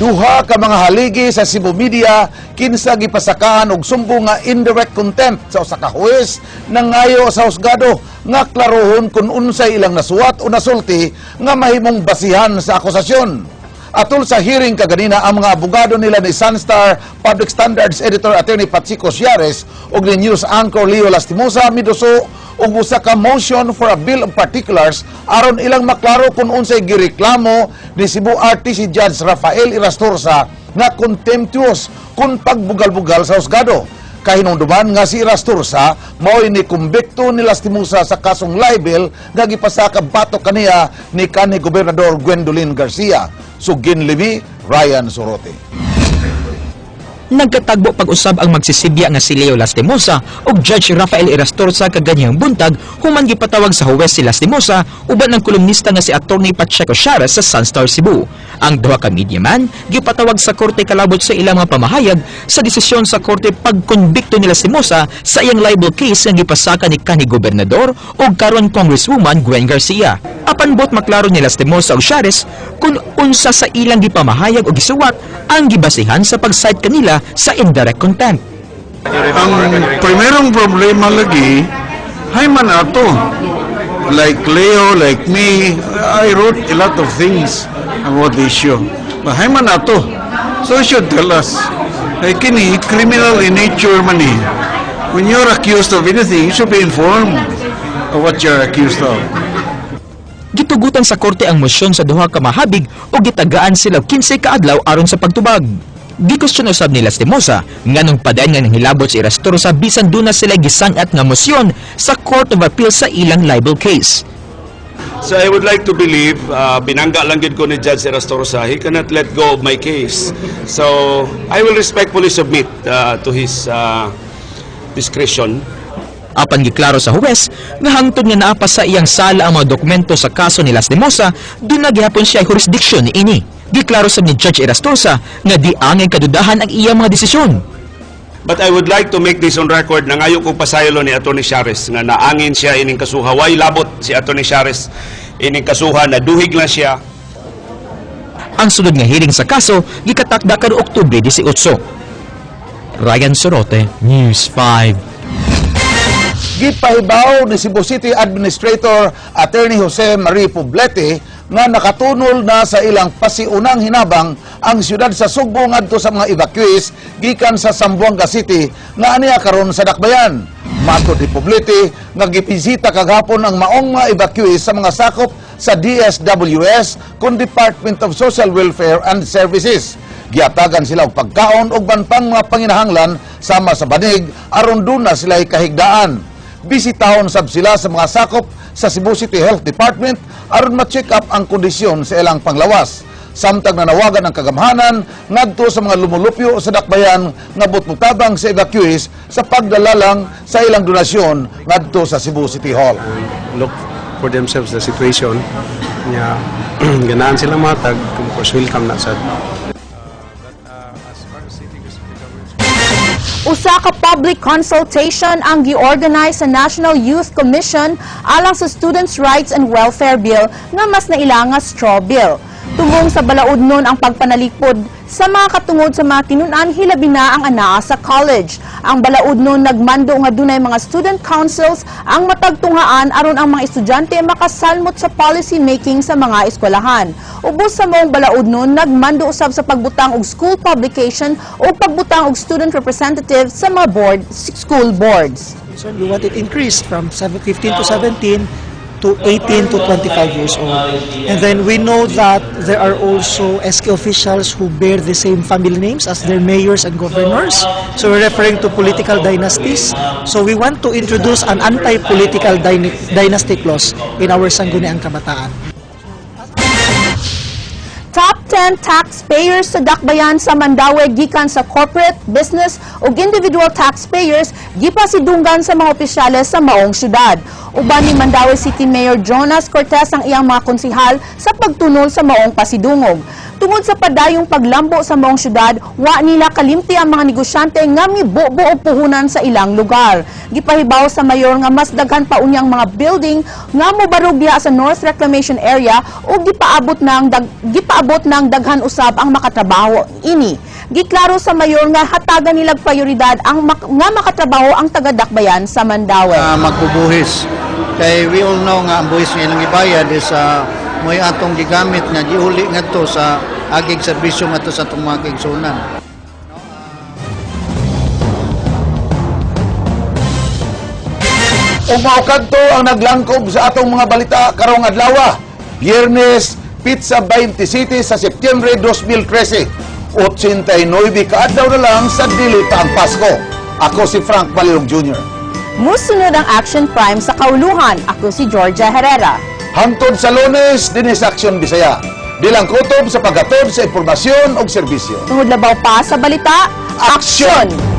Duha ka mga haligi sa Cebu Media kinsa gipasakaan og sumbong nga indirect contempt sa usa ka huwes, nangayo sa husgado nga klarohon kung unsay ilang nasuwat o nasulti nga mahimong basihan sa akusasyon. Atol sa hearing kaganina, ang mga abogado nila ni Sunstar Public Standards Editor Attorney Pachico Seares ug ni News Anchor Leo Lastimosa miduso og usa ka motion for a bill of particulars aron ilang maklaro kung unsay gireklamo ni Cebu RTC Judge Rafael Irastorza nga contemptuous kung pagbugal-bugal sa husgado. Kahinumduman nga si Irastorza mao'y ni kumbikto ni Lastimosa sa kasong libel nga gipasaka batok kaniya ni kanhi Gobernador Gwendolyn Garcia. Sugin limi, Ryan Sorote. Nagkatagbo pag-usab ang magsisibya nga si Leo Lastimosa ug Judge Rafael Irastorza kaganihang buntag human gipatawag sa huwes si Lastimosa uban ang kolumnista nga si Attorney Pacheco Seares sa Sunstar Cebu. Ang duha ka media man gipatawag sa korte kalabot sa ilang mga pamahayag sa desisyon sa korte pagkonbikto ni Lastimosa sa iyang libel case nga gipasaka ni kanhi gobernador ug karon Congresswoman Gwen Garcia. Apan buot maklaro ni Lastimosa ug Seares kung unsa sa ilang gipamahayag o gisuwat ang gibasihan sa pag-cite kanila sa indirect contempt. Ang primerong problema lagi, hay man ato. Like Leo, like me, I wrote a lot of things about the issue. But hay man ato. So he should tell us. Like kini, criminal in nature man eh. When you're accused of anything, you should be informed of what you're accused of. Gitugutan sa korte ang mosyon sa duha ka mahabig ug gitagaan sila og 15 ka adlaw aron sa pagtubag. Gikusyon usab ni Lastimosa nganong padayon nga nanghilabot si Irastorza bisan duna sila gisangat nga mosyon sa Court of Appeal sa ilang libel case. So I would like to believe, binangga lang gid ko ni Judge Irastorza, he cannot let go of my case. So I will respectfully submit to his discretion. Apan giklaro sa huwes nga hangtod nga naa pa sa iyang sala ang mga dokumento sa kaso ni Lastimosa, duna gihapon siya jurisdiction niini. Giklaro sab ni Judge Irastorza nga di angay kadudahan ang iyang mga desisyon. But I would like to make this on record na ngayo kong pasaylo ni Atty. Seares nga naangin siya ining kasuha. Way labot si Atty. Seares ining kasuha, na duhig lang siya. Ang sunod nga hearing sa kaso gikatakda karong Oktubre 18. Ryan Sorote, News 5. Gipahibaw ni Cebu City Administrator Attorney Jose Marie Poblete nga nakatunol na sa ilang pasiunang hinabang ang siyudad sa Sugbo ngadto sa mga evacuees gikan sa Zamboanga City nga aniya karon sa Dakbayan. Matod ni Poblete nga gibisita kagahapon ang maong mga evacuees sa mga sakop sa DSWS kun Department of Social Welfare and Services. Giatagan sila og pagkaon ug uban pang mga panginahanglan sama sa banig aron duna sila kahigdaan. Bisitahon sab sila sa mga sakop sa Cebu City Health Department aron ma-check up ang kondisyon sa ilang panglawas. Samtang nanawagan ang kagamhanan ngadto sa mga lumulupyo sa Dakbayan nga buot motabang sa evacuees sa pagdala lang sa ilang donasyon ngadto sa Cebu City Hall. Look for themselves the situation nya ganahan sila matag, of course welcome na sad. Usa ka public consultation ang gi-organize sa National Youth Commission alang sa Students' Rights and Welfare Bill nga mas naila nga straw bill. Tumong sa balaod nun ang pagpanalikod sa mga katungod sa mga tinun-an, hilabi na ang anaa sa college. Ang balaod nun nagmando nga dunay mga student councils ang matagtunghaan aron ang mga estudyante makasalmot sa policy making sa mga eskwelahan. Ubos sa maong balaod nun nagmando usab sa pagbutang og school publication o pagbutang og student representative sa mga school boards. So we want it increased from 15 to 17 to 18 to 25 years old. And then we know that there are also SK officials who bear the same family names as their mayors and governors. So we're referring to political dynasties. So we want to introduce an anti-political dynasty clause in our Sangguniang Kabataan. Top 10 taxpayers sa Dakbayan sa Mandaue gikan sa corporate, business ug individual taxpayers. Gipasidunggan sa mga opisyales sa maong syudad. Uban ni Mandaue City Mayor Jonas Cortez ang iyang mga konsihal sa pagtunol sa maong pasidungog. Tungod sa padayong paglambo sa maong syudad, wa nila kalimti ang mga negosyante nga mibubo og puhunan sa ilang lugar. Gipahibaw sa mayor nga mas daghan pa unyang mga building nga mobarog diha sa North Reclamation Area ug gipaabot ng daghan usab ang makatrabaho ini. Giklaro sa mayor nga hatagan nilag prioridad ang nga makatrabaho ang taga-Dakbayan sa Mandaue. Magbubuhis. Kay we all know nga ang buhis nga ilang ibayad is mo'y atong gigamit nga giuli ngadto sa agig serbisyo ngadto sa atong mga kaigsuonan. Ug mao kadto ang naglangkob sa atong mga balita karong adlaw, Biyernes, petsa 27 sa Setyembre 2013. 89 kaadlaw na lang sa dili pa ang Pasko. Ako si Frank Balilong Jr. Musunod ang Action Prime sa kauluhan. Ako si Georgia Herrera. Hangtod sa Lunes, dinhi sa Action Bisaya. Di lang kutob sa paghatod sa impormasyon o serbisyo. Tungod labaw pa sa balita, Action! Action!